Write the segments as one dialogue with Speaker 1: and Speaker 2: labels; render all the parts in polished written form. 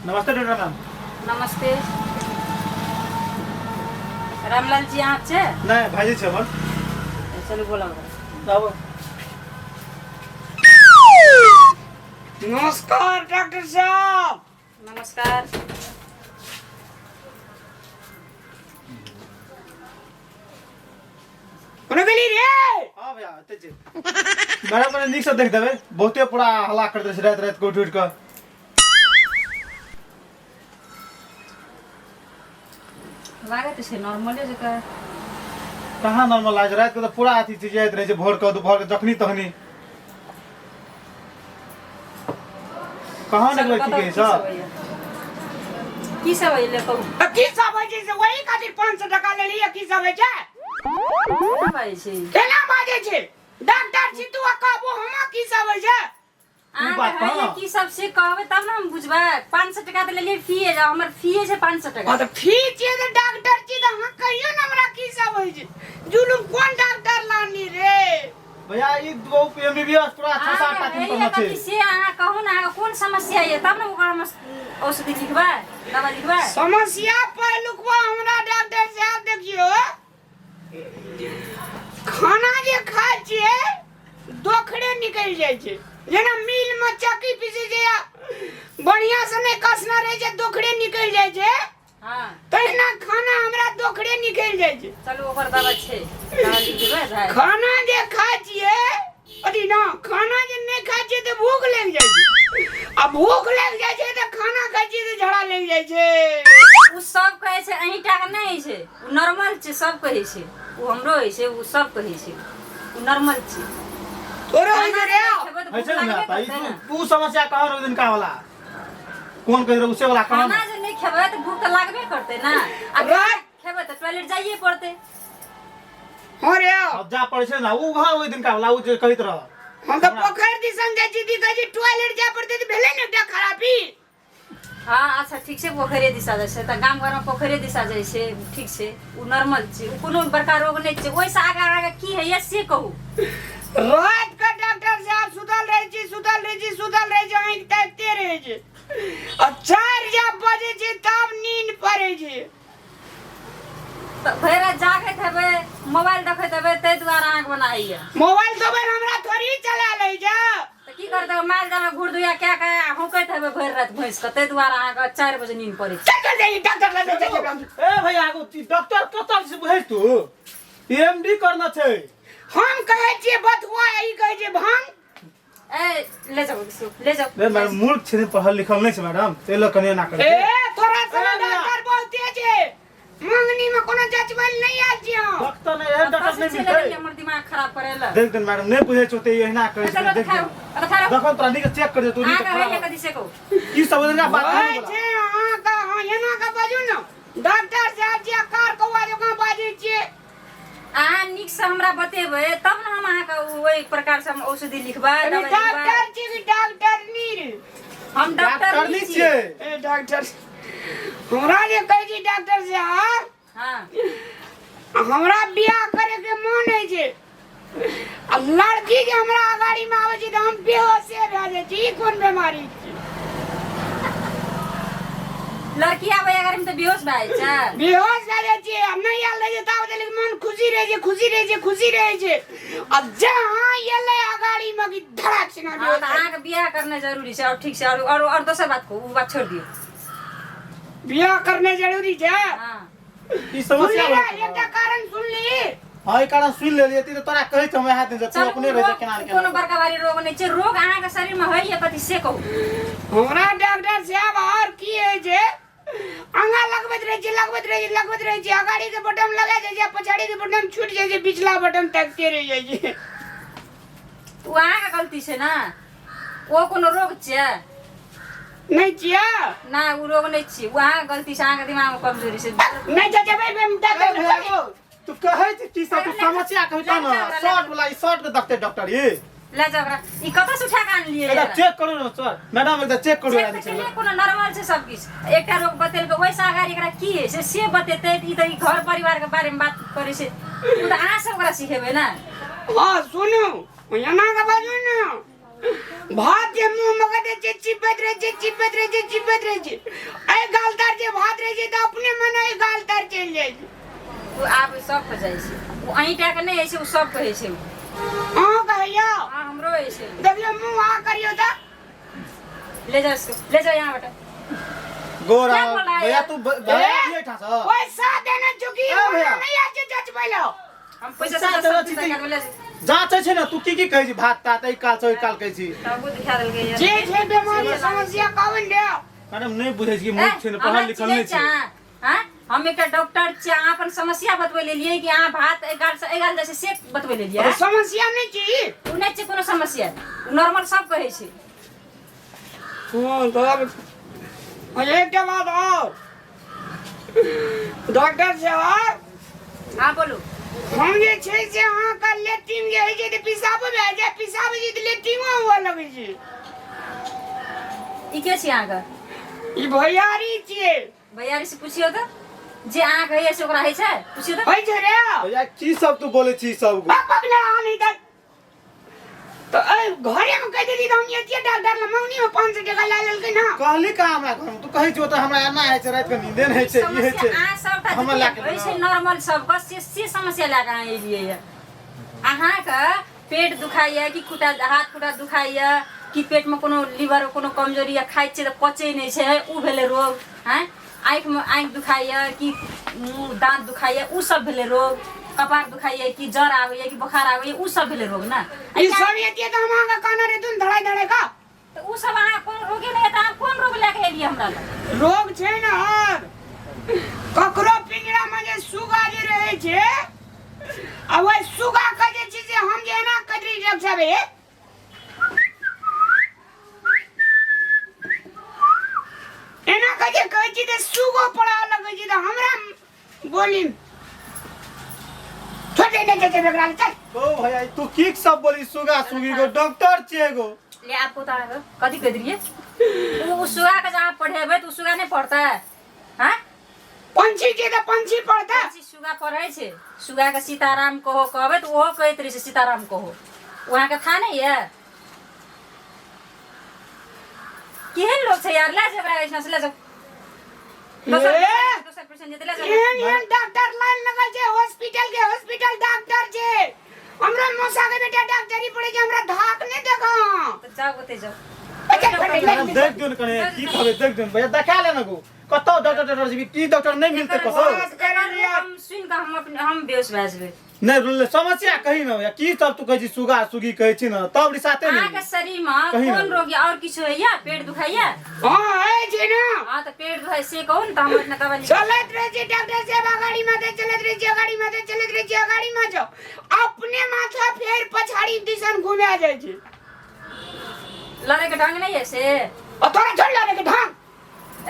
Speaker 1: नमस्ते doctor ma'am.
Speaker 2: नमस्ते रामलाल जी, अहाँ छै?
Speaker 1: नहि, भाईजी छै हमर।
Speaker 2: चलू, बोलाउ।
Speaker 1: आबू।
Speaker 3: नमस्कार डॉक्टर साहब।
Speaker 2: नमस्कार।
Speaker 3: कोना गेली रे?
Speaker 1: हाँ भैया, एते छै मैडम। कने नीक से देख देबै। बहुते पूरा हल्ला कर दै छै राति राति के उठि उठि कऽ।
Speaker 2: लागैत छै नॉर्मले जकाँ।
Speaker 1: कहाँ नॉर्मल लागै छै? राति के तऽ पूरा अथी चिचियाइत रहै छै, भोर के, दुपहर के, जखनी तखनी। कहाँ निकलै?
Speaker 2: चलू,
Speaker 1: की
Speaker 2: बताउ।
Speaker 1: कहै
Speaker 2: की
Speaker 1: छ
Speaker 2: सब होइए? की सब होइए, कहू।
Speaker 3: तऽ की सब होइ छै से वही खातिर 500 टका लेलियै। की सब होइ छै?
Speaker 2: केना बाजै छै?
Speaker 3: केना बाजै छै? डॉक्टर छी तू आ कहबो हमरा की सब होइ छै?
Speaker 2: अहाँके
Speaker 1: बात
Speaker 2: होइए
Speaker 1: कहाँ?
Speaker 2: की सब से कहबै तब ने हम बुझबै। 500 टका तऽ लेलियै फी, हमर फीए छै 500 टका।
Speaker 3: हँ, तऽ फी छियै तऽ डॉक्टर छी तऽ अहाँ कहियौ ने हमरा की सब होइ छै। जुलुम कोन डॉक्टर लानी रे?
Speaker 1: भैया, ई दो एमबीबीएस पूरा छह सात टा
Speaker 2: अहाँके
Speaker 1: दिन
Speaker 2: होइए
Speaker 1: पर छै।
Speaker 2: कथी से अहाँ कहू ने, अहाँके कोन समस्या यऽ, तब ने ओकर हम औषधि लिखबै, दवा लिखबै।
Speaker 3: समस्या पहिलुकवा हमरा डॉक्टर साहब देखियौ, खाना जे खाइ छियै दोखरे निकलि जाइ छै। जेना मिल मे चक्की पीसै छै आ बढ़िया से नहि कसना रहै छै, दोखरे निकलि जाइ छै। तहिना खाना हमरा दोखरे निकलि जाइ छै।
Speaker 2: चलू, ओकर दवा छै, दवा लिख देबै भाइ।
Speaker 3: खाना जे खाइ छियै, अथी ना, खाना जे नहि खाइ छियै तऽ भूख लागि जाइ छै आ भूख लागि जाइ छै तऽ खाना खाइ छियै तऽ झड़ा लागि जाइ छै।
Speaker 2: ओ सब कहै छै, अहीं टा के नहि होइ छै। ओ नॉर्मल छै, सब कहै छै। ओ हमरो होइ छै, ओ सब कहै छै, ओ नॉर्मल छै।
Speaker 3: तोरो होइ छै रे?
Speaker 2: खेबै तऽ
Speaker 1: होइ
Speaker 2: भूख
Speaker 1: छै ने।
Speaker 2: लागबे
Speaker 1: तऽ ई
Speaker 2: करतै ने।
Speaker 1: तू तू समस्या कहाँ रह दिनका वाला कोन कहि रहे उसे वाला कहाँ?
Speaker 2: खाना जे नहि खेबै तऽ भूख तऽ लागबे करतै ने आ खेबै तऽ टॉयलेट जाइए पड़तै।
Speaker 3: हँ रे।
Speaker 1: अब जा पड़ै छै ने उ घर ओहि दिनका वाला उ जे कहैत रह।
Speaker 3: हम तऽ पोखरि दिसन जाइ छी, देखै छी टॉयलेट जाय पड़तै तऽ भेलै ने एकटा खराबी।
Speaker 2: हँ, अच्छा ठीक छै। पोखरे दिशा जाइ छै तऽ गाम घरमे पोखरे दिशा जाइ छै। ठीक छै, ओ नॉर्मल छै, ओ कोनो बड़का रोग नहि छै। ओहिसँ आगाँ आगाँ की होइए से कहू।
Speaker 3: राति के डॉक्टर साहब सुतल रहै छी, सुतल रहै छी, सुतल रहै छी, आँखि ताकिते रहै छी आ 4 जब बजै छै तब नींद पड़ै छै।
Speaker 2: तऽ भरि राति जागैत हेबै, मोबाइल देखैत हेबै, ताहि दुआरे अहाँके ओना होइए।
Speaker 3: मोबाइल तोबाइल हमरा थोड़ी चला लै छै।
Speaker 2: तऽ की करतै? माल जाल घुर दुइया कए कऽ हौकैत हेबै भरि राति भैंसके, ताहि दुआरे अहाँके 4 बजे नींद पड़ै छै।
Speaker 3: चल चल जाइ डॉक्टर लग, चल चल।
Speaker 1: ए भैया, आगू डॉक्टर कतऽ से बुझै तू? एमडी करना छै।
Speaker 3: हम कहै छियै बथुआ, ई कहै छै भांग।
Speaker 2: ए, ले जाओ, ले जाओ।
Speaker 1: ए मैडम, मूर्ख छै ने, पढ़ल लिखल नहि छै मैडम, ताहि लऽ कनि एना करै
Speaker 3: ए
Speaker 1: छै।
Speaker 3: तोरा सन
Speaker 1: ए, भैया।
Speaker 3: डॉक्टर बहुते छै, मंगनी में कोनो जचबल नहीं आयल छी हम।
Speaker 1: डॉक्टर नहि, एहन डॉक्टर नहि मिलतै।
Speaker 2: हमर दिमाग खराब करे ला।
Speaker 1: देख दिन मैडम, नहि बुझै छौ ते एहिना करै छै।
Speaker 2: चलो।
Speaker 1: देख।
Speaker 2: खाओ, अरे खाओ।
Speaker 1: देखो, तोरा नीक चेक कर दे तू नीक।
Speaker 2: अहाँके होइए कथी से कहू।
Speaker 1: ई सब ओहिना बात
Speaker 3: होइ
Speaker 1: नहि
Speaker 3: छै अहाँके। हँ, एना के बाजू ने डॉक्टर साहब जी, कार कौआ जकाँ बाजै छियै।
Speaker 2: अहाँ नीकसँ हमरा बतेबै तब ने हम अहाँके ओहि प्रकारसँ हम औषधि लिखबै,
Speaker 3: अरे
Speaker 2: दवाइ लिखबै।
Speaker 3: डॉक्टर छी कि डॉक्टर नी रे?
Speaker 2: हम डॉक्टर
Speaker 1: डॉक्टर
Speaker 2: नहि
Speaker 1: नहि
Speaker 2: छियै।
Speaker 1: छियै।
Speaker 3: ए डॉक्टर, हमरा जे कहै छी डॉक्टर साहब, हमरा बियाह करे के मन होइ छै आ लड़की जे हमरा अगाड़ी में आबै छै तऽ हम बेहोशे भए जाइ छी। ई कोन बेमारी छै?
Speaker 2: लड़की आबै अगर हम तऽ बेहोश भए जाइ छै?
Speaker 3: बेहोश भए जाइ छियै आ नहि आयल रहै छै ताबत लेकिन मन खुशी रहै छै, खुशी रहै छै, खुशी रहै छै आ जहाँ एलै अगाड़ी में कि धड़ाक से
Speaker 2: हँ, तऽ अहाँके बियाह करनाइ जरूरी छै। और ठीक छै, और और और दोसर बात कहू, ओ बात छोड़ि दियौ।
Speaker 3: बियाह करने जरूरी छै।
Speaker 2: हँ।
Speaker 1: ई
Speaker 3: सुन
Speaker 1: समस्या
Speaker 3: ली
Speaker 1: भऽ
Speaker 3: रे, एकटा कारण सुन ली।
Speaker 1: हँ, ई कारण सुनि लेलियै। तऽ तोरा कहै छौ हम इएह दिन जे तू
Speaker 2: चलू,
Speaker 1: अपने रहै छै
Speaker 2: रोग
Speaker 1: केना ने
Speaker 2: कोनो
Speaker 1: केना।
Speaker 2: बड़का भारी रोग नहि छै। रोग अहाँके शरीरमे होइए कथी से कहू।
Speaker 3: हमरा डॉक्टर साहब और की होइ छै, आगाँ लगबैत रहै छै, लगबैत रहै छै, लगबैत रहै छै, अगाड़ी के बटम लगा जाइ छै, पछाड़ी के बटम छूटि जाइ छै, पिछला बटम ताकिते रहि जाइ छै।
Speaker 2: ओ अहाँके गलती छै ने, ओ कोनो रोग छियै?
Speaker 3: नहि छियै?
Speaker 2: नहि, ओ रोग नहि छियै, ओ अहाँके गलती छै, अहाँके दिमागमे कमजोरी छै।
Speaker 3: नहि जजेबै डॉक्टर।
Speaker 1: ए भैया, तू कहै छी की सब? तू समस्या कहै त ने शॉर्ट वाला, ई शॉर्ट के देखते डॉक्टर ई।
Speaker 2: ले जाओ ओकरा। ई कतऽ से उठा कऽ आनलियै?
Speaker 1: एकटा चेक करू ने सर, मैडम, एकटा चेक करू।
Speaker 2: चेक तऽ केलियै, कोनो नॉर्मल छै सब किछु। एकटा रोग बतेलकै, ओहिसँ अगाडि एकरा की होइ छै से बतेतै। ई तऽ ई घर परिवारके बारेमे बात करै छै, ओ तऽ अहाँ सब ओकरा सिखेबै ने।
Speaker 3: हँ, सुनू, एना के बाजू ने। भात जे मुंह में दै छै चिपैत रहै छै चिपैत रहै छै चिपैत रहै छै एहि गाल तर जे भात रहै छै तऽ अपने मने एहि गाल तर चलि जाइ छै
Speaker 2: ओ आब सब के जाइ छै ओ अहीं टा के नहि होइ छै ओ सब के होइ छै
Speaker 3: अहाँ कहैयौ
Speaker 2: हाँ हमरो होइ छै
Speaker 3: देखियौ मुंह आ करियौ तऽ
Speaker 2: ले जाओ इसको ले जाओ यहाँ बेटा
Speaker 1: गोरा
Speaker 2: क्या बोल रहा है
Speaker 1: भैया
Speaker 2: यार?
Speaker 1: तू भैया की एहिठाम सँ
Speaker 3: पैसा देने चुकी
Speaker 1: ए भैया।
Speaker 3: नहीं आज जचबै लो
Speaker 2: हम पैसा
Speaker 1: पैसा
Speaker 2: सब
Speaker 1: देने
Speaker 2: सब
Speaker 1: छी
Speaker 2: पैसा ले जाओ
Speaker 1: जाँचै छै ने तू की की कहै छी भात तात एहि काल से ओहि काल कहै छी
Speaker 2: तब दिखा देलकै यार
Speaker 3: जे छै बीमारी समस्या कवन दे
Speaker 1: मैडम नहि बुझै छी कि मूर्ख छै ने पढ़ल लिखल नहि छै
Speaker 2: आँय? हम एकटा डॉक्टर छियै अहाँ अपन समस्या बतबै लेलियै कि अहाँ भात एहि गाल से एहि गाल जाइ छै से बतबै लेलियै
Speaker 3: समस्या नहीं छी
Speaker 2: ओ नहि छै कोनो समस्या ओ नॉर्मल सब कहै छै
Speaker 3: हाँ तो अब एकटा बात और डॉक्टर साहब
Speaker 2: हाँ बोलू
Speaker 3: हम जे छै से अहाँके लेट्रिन जे होइ छै तऽ पिसाबो भए जाय पिसाब होइ छै तऽ लेट्रिनो हुअ लगै छै
Speaker 2: ई के छी अहाँके
Speaker 3: ई भैयारी छियै
Speaker 2: भैयारी से पुछियौ तऽ जे अहाँके होइए से ओकरा होइ छै पुछियौ तऽ
Speaker 3: होइ छै रे
Speaker 1: भैया की सब तू बोलै छी सब गो
Speaker 3: बक बक लड़ा नहीं तऽ तऽ एहि घरेमे कहि देली तऽ हम एतियै डॉक्टर लग मङ्गनीमे 500 टका लए लेलकै ना
Speaker 1: कहली का हमरा घर में तू कहै छी ओतऽ हमरा एना होइ छै राति के नींदे नहि होइ छै ई होइ छै
Speaker 2: समस्या अहाँ सबटा
Speaker 1: हमरा लए के
Speaker 2: होइ छै नॉर्मल सबके से से समस्या लए कऽ अहाँ एलियै यऽ अहाँके पेट दुखाइए कि खुटा हाथ खुटा दुखाइए कि पेटमे कोनो लीवर कोनो कमजोरी यऽ खाइ छियै तऽ पचै नहि छै ओ भेलै रोग आँय आँखिमे आँखि दुखाइए कि मुँह दाँत दुखाइए ओ सब भेलै रोग कपार दुखाइए कि जर आबैए कि बोखार आबैए ओ सब भेलै रोग ने
Speaker 3: ई सब एतियै तऽ हम अहाँके कहने रही दुन धड़ाइ धड़ाइ का
Speaker 2: तऽ ओ सब अहाँ कोन रोगे नहि तऽ अहाँ कोन रोग लए कऽ एलियै हमरा लग
Speaker 3: रोग छै ने हर ककरो पिंजरा में जे सुगा जे रहै छै आ ओहि सुगा के जे छै से हम जे एना कतरी डॉक्टर साहब हे एना के जे कहै छी तऽ सुगो पड़ा लगै छै तऽ हमरा बोली छोड़ दे नहीं चल एकरा चल
Speaker 1: ओ भैया ई तू की सब बोली सुगा सुगी गो डॉक्टर छियै गो
Speaker 2: ले आपको तो आएगा कथी कह दिए वो सुगा के जहाँ पढ़ेबै तो सुगा नहीं पढ़ता है हाँ
Speaker 3: पंछी के तऽ पंछी पढ़ता
Speaker 2: पंछी सुगा पढ़ै छै सुगा के सीताराम कहो कहबै तऽ ओहो कहैत रहै छै सीताराम कहो वहाँ के था नहीं है केहन लोग छै यार ले जाओ ओकरा एहिठाम से ले जाओ दोसर
Speaker 3: ए!
Speaker 2: दोसर पेशेंट जेतै ले जाओ
Speaker 3: एहन एहन डॉक्टर लाइन लगल छै हॉस्पिटल के हॉस्पिटल डॉक्टर छै हमरा मौसा के बेटा डॉक्टरी पढ़े छै हमरा धाक नहि देखा
Speaker 2: तऽ जाओ ओतै जाओ
Speaker 3: अच्छा,
Speaker 1: मैडम देख दियौ ने कने की कहबै देख दियौ ने भैया देखा ले ने गो कतौ डॉक्टर डॉक्टर जेबी की डॉक्टर नहि मिलतै कतौ
Speaker 3: बात करै रहियै।
Speaker 2: हम सुनि कऽ हम अपने हम बेहोश भए जेबै
Speaker 1: नहि रुलले समस्या कही ने भैया की सब तू कहै छी सुगा सुगी कहै छी ने तब रिसाते
Speaker 2: अहाँके
Speaker 1: नहि
Speaker 2: शरीर मे
Speaker 1: कही
Speaker 2: कोन
Speaker 1: ना।
Speaker 2: रोग या और किछु होइया पेट दुखाइया
Speaker 3: हाँ है छै ना
Speaker 2: हाँ तऽ पेट दुखाइ से कहू ने तऽ हम अपना दवा लिख
Speaker 3: चलैत रहै छै डॉक्टर साहब अगाड़ी माथे चलैत रहै छै अगाड़ी माथे चलैत रहै छै अगाड़ी माथे अपने माथा फेर पछाड़ी दिसन घुमा जाइ छै
Speaker 2: लड़े के ढंग नहीं है से
Speaker 3: आ तोरा छोड़ लड़े के ढंग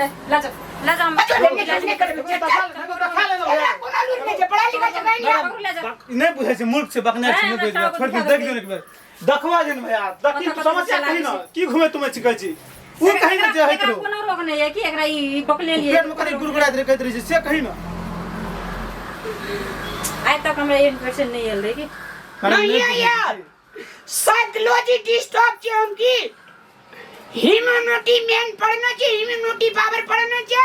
Speaker 2: ए ला जाओ ला जाओ हम
Speaker 3: अच्छा, नहीं, नहीं, नहीं, नहीं, नहीं,
Speaker 1: देखा ले ने भैया
Speaker 3: कोनो लूर नहि छै पढ़ा लिखा छै नहीं
Speaker 2: पकड़ू ले जाओ
Speaker 1: नहि बुझै छै मूर्ख छै बकने छै नहि बुझै छै छोड़ दियौ देख दियौ ने एक बेर देखबा जे ने भैया देखी
Speaker 2: कतऽ
Speaker 1: तू समस्या
Speaker 2: कतऽ
Speaker 1: कही ने
Speaker 2: चलाबै
Speaker 1: की घुमे तुमे छिकै छी उ कही ने जे होइत
Speaker 2: एकरा
Speaker 1: रहौ
Speaker 2: कोनो रोग नहीं है कि एकरा ई बकले लिए
Speaker 1: पेट में कथी गुड़गुड़ाइत रहै कहैत रहै छै से कही ने
Speaker 2: आइ तक हमरा इन्फेक्शन नहीं आयल रहे कि
Speaker 3: नहीं है यार साइकोलॉजी डिस्टर्ब छै हम की ह्यूमैनिटी मेन पढ़ना छै ह्यूमैनिटी पावर पढ़ना छै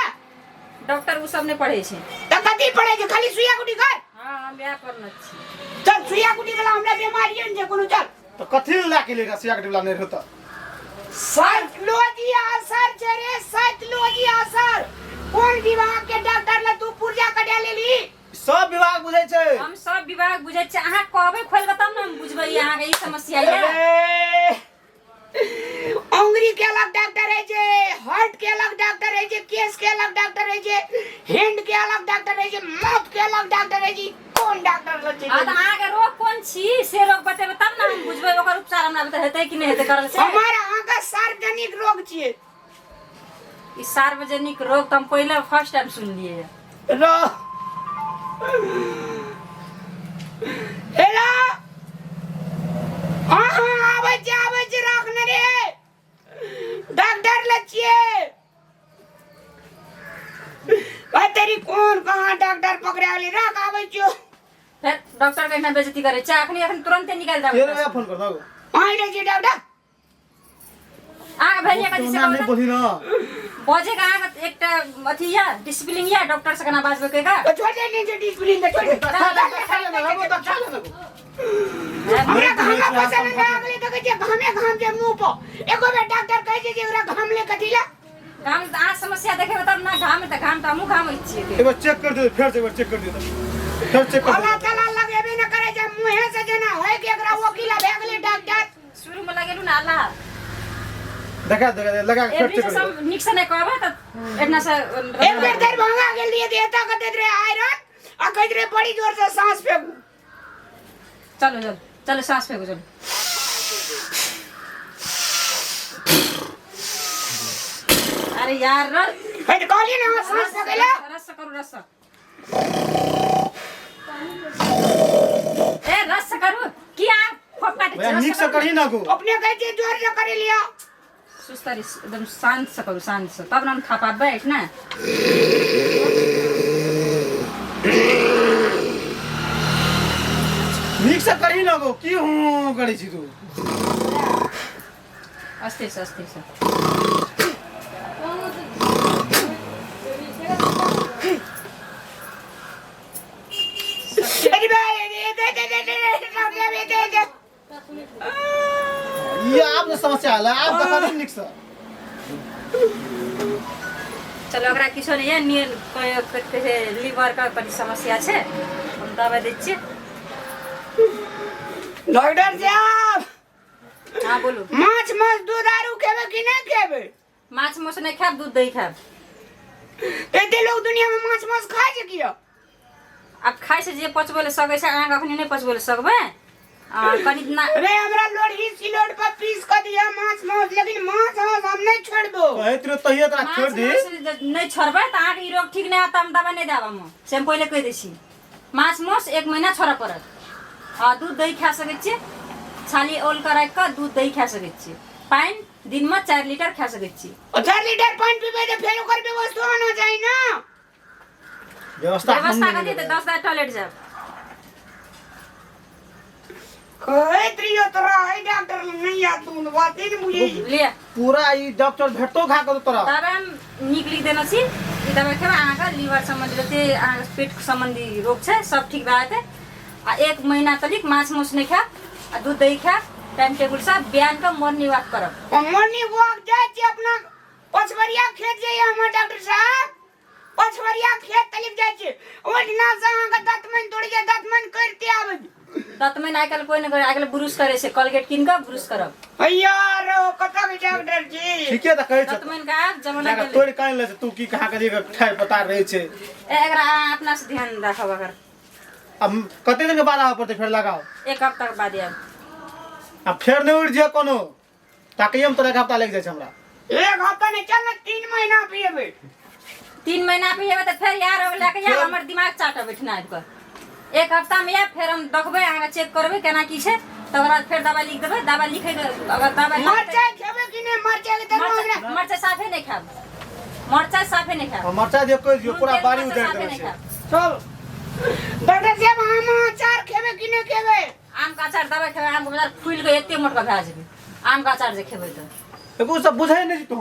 Speaker 2: डॉक्टर उ सब नहीं पढ़े छै
Speaker 3: त कथी पढ़े छै खाली सुइया गुटी कर
Speaker 2: हाँ हम इएह पढ़ने छी
Speaker 3: चल सुइया गुटी वाला हमरा बीमारी छै कोनो चल
Speaker 1: तऽ कथी लए के लेगा सुइया के डिब्बा नहि रहौ तऽ
Speaker 3: साइकोलॉजी असर छै रे साइकोलॉजी असर कोन विभाग के डॉक्टर ले तू पुर्जा कटा लेली
Speaker 1: सब विभाग बुझै छै
Speaker 2: हम सब विभाग बुझै छियै अहाँ कहबै खोलि कऽ तब ने हम बुझबै अहाँके ई समस्या यऽ
Speaker 3: अरे, अंगुरी के अलग डॉक्टर है जे हार्ट के अलग डॉक्टर है जे केस के अलग डॉक्टर है जे हैंड के अलग डॉक्टर है जे मौत के अलग डॉक्टर है जी कोन डॉक्टर लग
Speaker 2: हाँ तऽ
Speaker 3: छै
Speaker 2: अहाँके रोग कोन छी से रोग बतेबै तब ने हम बुझबै ओकर उपचार हमरा बते हेतै कि नहि हेतै करल से
Speaker 3: हमार अहाँ का सार्वजनिक रोग छियै
Speaker 2: ई सार्वजनिक रोग तऽ हम पहिले फर्स्ट टाइम सुनलियै
Speaker 3: रो हेलो हाँ हाँ आबै छै आबै छै राख ने रे डॉक्टर लग छियै भाई तेरी कोन कहाँ डॉक्टर पकड़ा गेली राख आबै छियो
Speaker 2: फेर डॉक्टर के एहिना बेइज्जती करै छै अखनी अखन तुरंते निकालि
Speaker 1: तेरह
Speaker 2: देबै
Speaker 1: फोन कर दो
Speaker 3: आइ रहै छै डॉक्टर
Speaker 2: अहाँके भेल यऽ कथी से
Speaker 1: तोना
Speaker 2: कहू
Speaker 1: नहीं
Speaker 2: तऽ?
Speaker 1: बोली ना।
Speaker 2: बजे के अहाँके एकटा अथी यऽ डिसिप्लिन यऽ डॉक्टर से केना बाजबै के का
Speaker 3: तो छोड़ दे नहीं डिसिप्लिन तो छोड़ दे।
Speaker 1: देखा ले ना, देखा ले ना।
Speaker 3: हमरा घाम पसंद नहीं आगले तो कहै छै घामे घाम छै मुंह पर। एगो बेर डॉक्टर कहै छै जे ओकरा घाम ले कथी ला।
Speaker 2: घाम तऽ अहाँ समस्या देखेबै तब ना। घाम तऽ घाम तऽ हमहूँ घामै छियै।
Speaker 1: एक बार चेक कर दियो फेर से, एक बार चेक कर दियो फिर चेक कर
Speaker 3: अल्लाह ताला लगेबे न करै छै मुँहे से, जेना होय कि एकरा वकील भए गेलै डॉक्टर।
Speaker 2: शुरू में लगेलू ना अल्लाह।
Speaker 1: देखा देखा लगा के फिर
Speaker 2: एबरी
Speaker 1: चेक
Speaker 2: से
Speaker 1: कर
Speaker 2: सब नीक से नहि कहबै तऽ एतना से।
Speaker 3: एक बेर दरभंगा गेल रहियै तऽ एतऽ के दैत रहै आयरन आ कहैत रहै बड़ी जोर से साँस फेंकू।
Speaker 2: चलू चलू चलू, साँस फेंकू, चलू। अरे यार रस।
Speaker 3: हे तऽ कहलियै ने अहाँ साँस फेंकै लए।
Speaker 2: रस से करू, रस से। ए, रस से करू की आ फोप काटै
Speaker 1: भैया
Speaker 2: छी? रस
Speaker 1: नीक से
Speaker 2: करू।
Speaker 1: करही ना गो।
Speaker 3: अपने कहै छियै जोर से करै लिअ।
Speaker 2: सुस्तरी एकदम शान्त से करू, शान्त से, तब ने हम खा पाबै ने।
Speaker 1: नीक से करही ना गो, की हूँ करै छी तू?
Speaker 2: अस्थिर से, अस्थिर से।
Speaker 3: अरे भाई, दे दे दे दे दे दे दे दे।
Speaker 1: ये आब ने समस्या आला, आब देखा नहीं नीक से।
Speaker 2: चलो, ओकरा किछो नहि यऽ। नियन कहै छै लीवर के कनि समस्या छै, हम दबाइ दै छियै।
Speaker 3: डॉक्टर साहब।
Speaker 2: हँ, बोलू।
Speaker 3: माछ माछ दूध आरू खेबै कि नहि खेबै?
Speaker 2: माछ माउस नहि खायब, दूध दही खायब।
Speaker 3: एते लोग दुनिया में माछ मांस खाय छै किया?
Speaker 2: आब खाइ छै जे पचबै लए सकै छै। अहाँके अखनी नहि पचबै लए सकबै आ, कनि ना।
Speaker 3: रे, हमरा लोढ़ी सिलोट पर पीस क दिया माछ मांस, लेकिन माछ मांस हम नहीं छोड़बो।
Speaker 1: कहैत रहो तहिये तोरा
Speaker 2: माछ
Speaker 1: छोड़ दी।
Speaker 2: मांस जे नहि छोड़बै तऽ अहाँके ई रोग ठीक नहि होयत, हम दबाइ नहि देब हम, से हम पहिले कहि दै छी। माछ मांस एक महीना छोड़ऽ पड़त। आ दूध दही खा सकै छियै, छाली ओल कऽ राखि कऽ दूध दही खा सकै छियै। पानि दिनमे 4 लीटर खा सकै छियै।
Speaker 3: और 4 लीटर पानी पीबे तो फेर ओकर व्यवस्था होना चाहिए ना।
Speaker 1: व्यवस्था हम
Speaker 2: व्यवस्था
Speaker 1: नहि
Speaker 2: कथी तऽ
Speaker 1: लेबै।
Speaker 2: 10 बार टॉयलेट जायब।
Speaker 3: कहैत रहियो तोरा है डॉक्टर नहीं आ, तू बाते नहीं बुझे।
Speaker 2: लिअ।
Speaker 1: पूरा ई डॉक्टर भेटतो खा के तोरा।
Speaker 2: दबाइ हम नीक लिख देने छी। ई दबाइ खेबै, अहाँके लीवर सम्बन्धी जते अहाँके पेट सम्बन्धी रोग छै सब ठीक भए जेतै। आ एक महीना तलिक माछ मांस नहि खायब आ दूध दही खायब टाइम टेबुलसँ। बिहान कऽ मॉर्निंग वॉक करब।
Speaker 3: मॉर्निंग वॉक जाइ छी, अपना पछबरिया खेत जाइए हमर डॉक्टर साहब, पछबरिया खेत तलिक जाइ छी, ओहिना से अहाँके दतमनि तोड़ि जाय, दतमनि करिते आबै।
Speaker 2: दतमनि आइ काल्हि कोइ नहि करै, आइ काल्हि ब्रुश करै छै। कॉलगेट कीन कऽ ब्रुश करब।
Speaker 3: यार, कतऽ के डॉक्टर छी?
Speaker 1: ठीके तऽ कहै छ।
Speaker 2: दतमनि के आब जमाना
Speaker 1: जाके
Speaker 2: गेलै।
Speaker 1: तोड़ि कानि लै छै तू की कहाँ के ठाइ पता रहै छै।
Speaker 2: ए, एकरा अहाँ अपना से ध्यान राखब अगर।
Speaker 1: अब कते दिन के बाद आबऽ पड़तै फेर लगाओ?
Speaker 2: एक हफ्ता के बाद आयब।
Speaker 1: आ फेर नहि उड़ि जाय कोनो ताकि हम तोरा एक हफ्ता लागि जाइ छै हमरा।
Speaker 3: एक हफ्ता नहीं, चल ना 3 महीना पिएबै।
Speaker 2: 3 महीना पिएबै तऽ फेर यार रोग लए कऽ आयब, हमर दिमाग चाटब एहिठिना आबि कऽ। एक हफ्ता में आयब, फेर हम देखबै, अहाँके चेक करबै केना की छै, तकर बाद फेर दबाइ लिख देबै। दबाइ लिखैके अगर दबाइ लागतै-
Speaker 3: मरचाइ खेबै कि नहि? मरचाइ के तरुआ हमरा
Speaker 2: मरचाइ, मरचाइ साफे नहि खायब, मरचाइ साफे नहि खायब।
Speaker 1: मरचाइ जे कहि दियौ
Speaker 2: नून
Speaker 1: पूरा
Speaker 2: तेल
Speaker 1: बाड़ी
Speaker 2: मरचाइ
Speaker 1: उजाड़ि
Speaker 2: साफे
Speaker 1: देने
Speaker 2: नहि
Speaker 1: छै।
Speaker 2: खायब।
Speaker 3: चल डॉक्टर साहब, आम अचार खेबै कि नहि खेबै?
Speaker 2: आम के अचार दबाइ खेबै, आमके बाजार फूलि कऽ एते मोटका भए जेबै आम के अचार जे खेबै तऽ।
Speaker 1: एगो सब बुझै नहि छी तू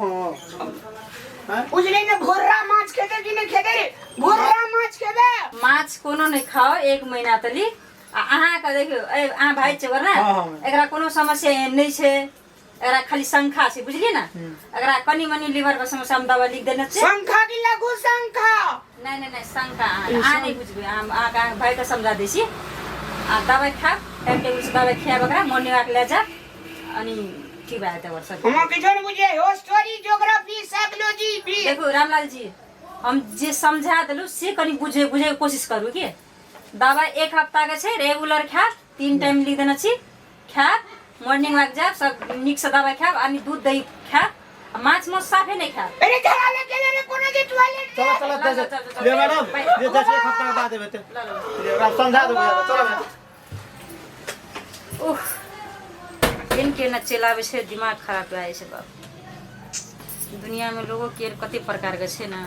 Speaker 1: हैं?
Speaker 3: बुझली ने, भुर्रा माछ खेतै कि नहि खेतै रे? भुर्रा माछ खेबै?
Speaker 2: माछ कोनो नहि खाओ एक महीना तली। आ अहाँके देखियौ, ए अहाँ भाइ छियै ओकर ने?
Speaker 1: हँ, हँ।
Speaker 2: एकरा कोनो समस्या एहन नहि छै, एकरा खाली शंखा छै, बुझलियै ने? एकरा कनि मनि लीवर के समस्या, हम दबाइ लिख देने छियै।
Speaker 3: शंखा कि लघु शंखा?
Speaker 2: नहि नहि नहि, शंका अहाँ अहाँ नहि बुझबै। हम अहाँके अहाँके भाइके समझा दै छी। आ दबाइ खायब, टाइम टेबुलसँ दबाइ खियाब, ओकरा मॉर्निंग वॉक लए जायब, अनि ठीक भए जेतै ओकर सब।
Speaker 3: हम किछो नहि बुझिए, हिस्टोरी, ज्योग्राफी, साइकोलॉजी भी।
Speaker 2: देखू रामलाल जी, हम जे समझा देलहुँ से कनि बुझे बुझैके कोशिश करू कि दबाइ एक हफ्ताके छै, रेगुलर खायब, तीन टाइम लिख देने छी, खायब, मॉर्निंग वॉक जायब, सब नीकसँ दबाइ खायब, अनि दूध दही खायब आ माछ मांस साफे नहि खायब।
Speaker 3: अरे, झड़ा ले गेले रे कोनो जे टॉयलेट।
Speaker 1: चलो चलो।
Speaker 2: ल, ल, चल, चल,
Speaker 1: ले मैडम।
Speaker 2: बाय।
Speaker 1: जे जाइ छी, एक हफ्ता के बाद एबै तऽ।
Speaker 2: ल, ल, ल।
Speaker 1: ले, ओकरा समझा देबै जाके, चलो मैडम।
Speaker 2: उफ, केन केना चलाबै छै, दिमाग खराब भए जाइ छै बाप। दुनियामे लोगो के कते प्रकारके छै ने।